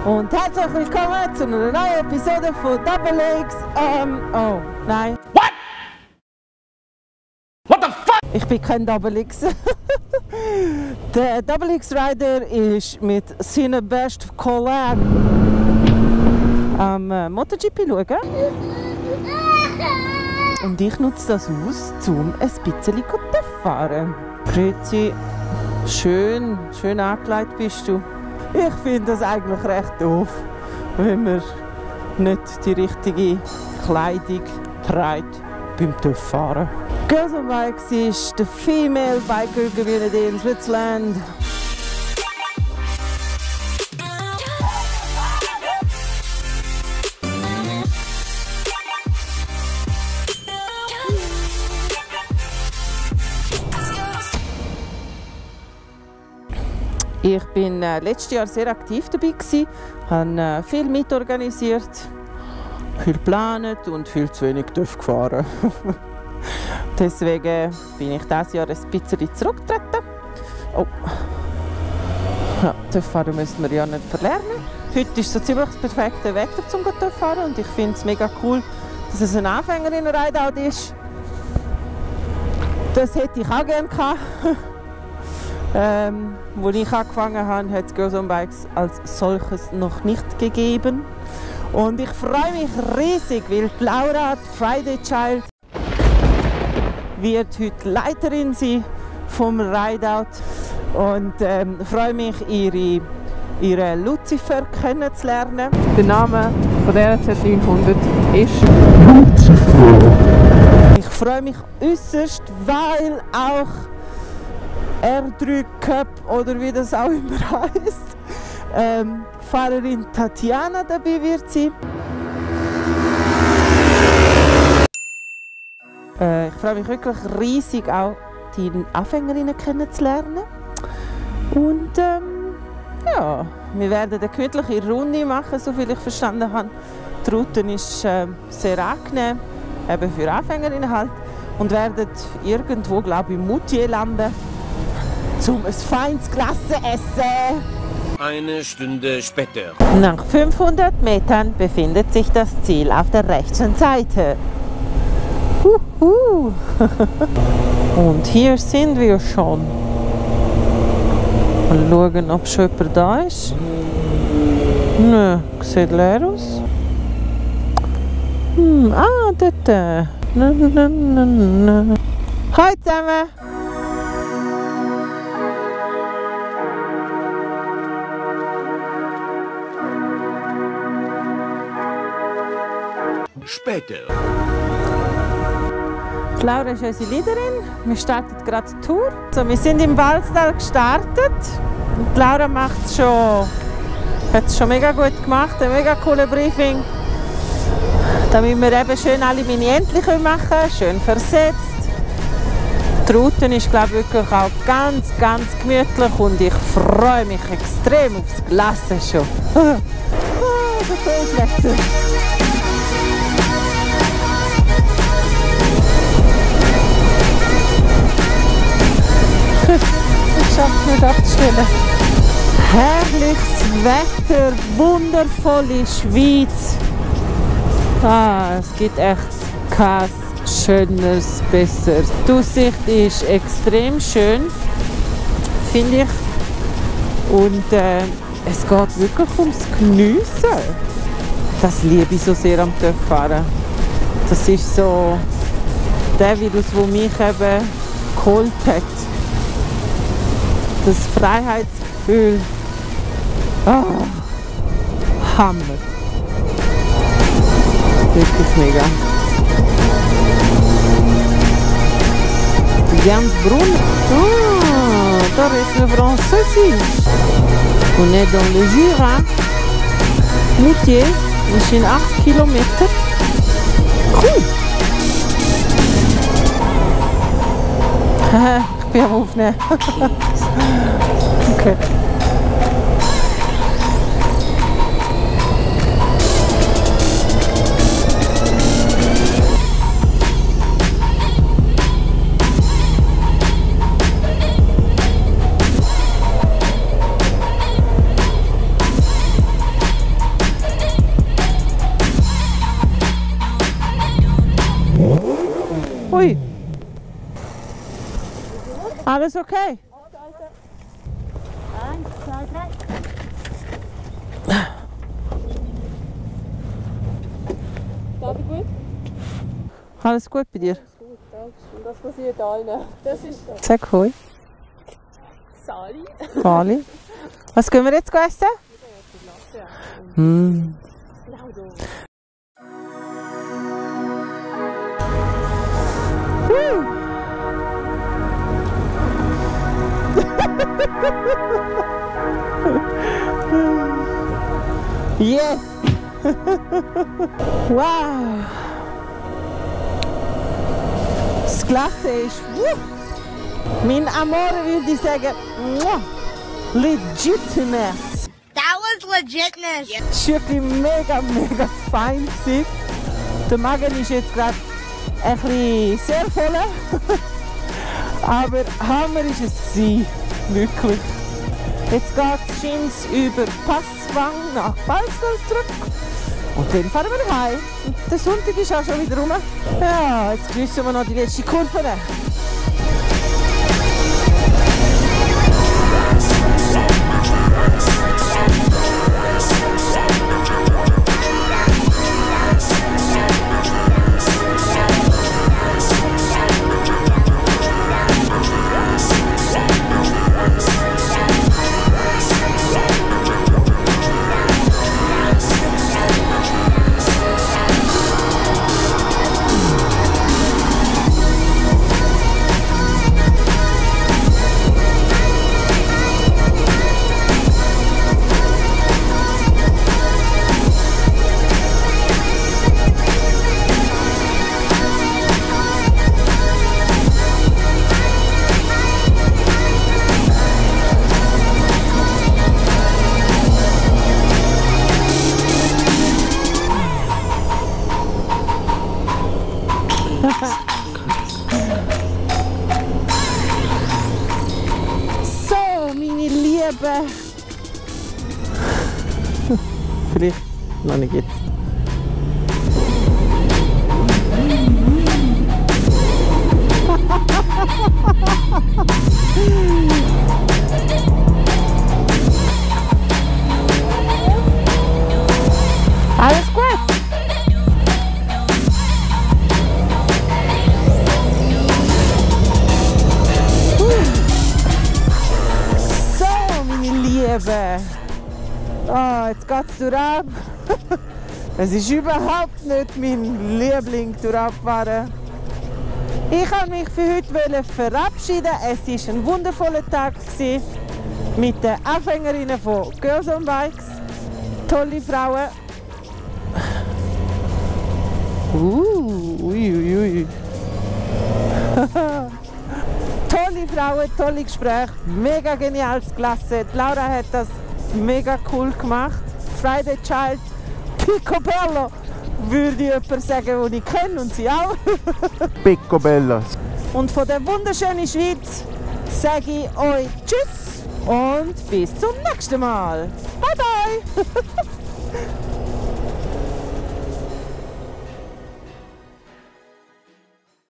Und herzlich willkommen zu einer neuen Episode von Double X. Oh, nein. What? What the fuck? Ich bin kein Double X. Der Double X Rider ist mit seinen besten Kollegen am MotoGP schauen. Und ich nutze das aus, um ein bisschen zu fahren. Grüezi, schön angelegt bist du. Ich finde das eigentlich recht doof, wenn man nicht die richtige Kleidung trägt beim TÜV-Fahren. Girls on Bikes ist the female biker community in Switzerland. Ich bin letztes Jahr sehr aktiv dabei gewesen, habe viel mitorganisiert, viel geplant und viel zu wenig gefahren. Deswegen bin ich dieses Jahr ein bisschen zurückgetreten. Oh. Ja, TÜV-Fahren müssen wir ja nicht verlernen. Heute ist so ziemlich das perfekte Wetter zum TÜV-Fahren und ich finde es mega cool, dass es ein Anfänger in einer Rideout ist. Das hätte ich auch gerne gehabt. Als ich angefangen habe, hat es Girls on Bikes als solches noch nicht gegeben. Und ich freue mich riesig, weil die Laura, die Friday Child, wird heute Leiterin sein vom Rideout. Und freue mich, ihre Lucifer kennenzulernen. Der Name von der Z900 ist Lucifer. Ich freue mich äußerst, weil auch R3 Cup oder wie das auch immer heißt, Fahrerin Tatjana dabei wird sein. Ich freue mich wirklich riesig, auch die Anfängerinnen kennenzulernen. Und ja, wir werden eine gemütliche Runde machen, soviel ich verstanden habe. Die Route ist sehr angenehm, eben für Anfängerinnen halt, und werden irgendwo, glaube ich, in Moutier landen, um ein feines Klassenessen. Eine Stunde später. Nach 500 Metern befindet sich das Ziel auf der rechten Seite. Und hier sind wir schon. Mal schauen, ob schon jemand da ist. Nö, sieht leer aus. Dort. Hallo zusammen! Später. Laura ist unsere Leaderin. Wir starten gerade die Tour. So, wir sind im Balztal gestartet. Und Laura hat es schon mega gut gemacht. Ein mega cooles Briefing. Damit wir eben schön alle Mini-Entli machen können. Schön versetzt. Die Route ist, glaube ich, wirklich auch ganz gemütlich. Und ich freue mich extrem aufs Glassen schon. So tolles Wetter. Ich schaffe es nicht abzustellen. Herrliches Wetter, wundervolle Schweiz. Es gibt echt kein schönes, besser. Die Aussicht ist extrem schön, finde ich. Und es geht wirklich ums Geniessen. Das liebe ich so sehr am TÜV-Fahren. Das ist so der Virus, der mich eben geholt hat. Das Freiheitsgefühl. Hammer. Wirklich mega. Jans Brunn. Da reste le français aussi. On est dans le Jura. Moutier. Wir sind 8 Kilometer. Cool. Ich bin am Aufnehmen. Okay. Alles okay? 1, 2, 3. Geht gut? Alles gut bei dir? Gut, danke schön. Das passiert allen. Das ist so. Sag hoi. Sali. Sali. Was können wir jetzt essen? Mm. Yes! Wow! Das Klasse ist, mein Amore würde ich sagen, legitness. That was legitness. Es war wirklich mega fein. Der Magen ist jetzt gerade ein bisschen sehr voll. Aber Hammer ist es gewesen. Wirklich. Jetzt geht es Schins über Passwang nach Balstal zurück. Und dann fahren wir heim. Der Sonntag ist auch schon wieder rum. Ja, jetzt geniessen wir noch die letzte Kurve. So, meine Lieben. Vielleicht noch nicht jetzt. Alles gut? Oh, jetzt geht es durchab. Es ist überhaupt nicht mein Liebling durchfahren. Ich wollte mich für heute verabschieden. Es war ein wundervoller Tag mit den Anfängerinnen von Girls on Bikes. Tolle Frauen. Ui. Tolle Frauen, tolle Gespräche, mega geniales Klasse. Laura hat das mega cool gemacht. Friday Child, Picobello, würde jemand sagen, den ich kenne und sie auch. Picobello. Und von der wunderschönen Schweiz sage ich euch Tschüss und bis zum nächsten Mal. Bye bye.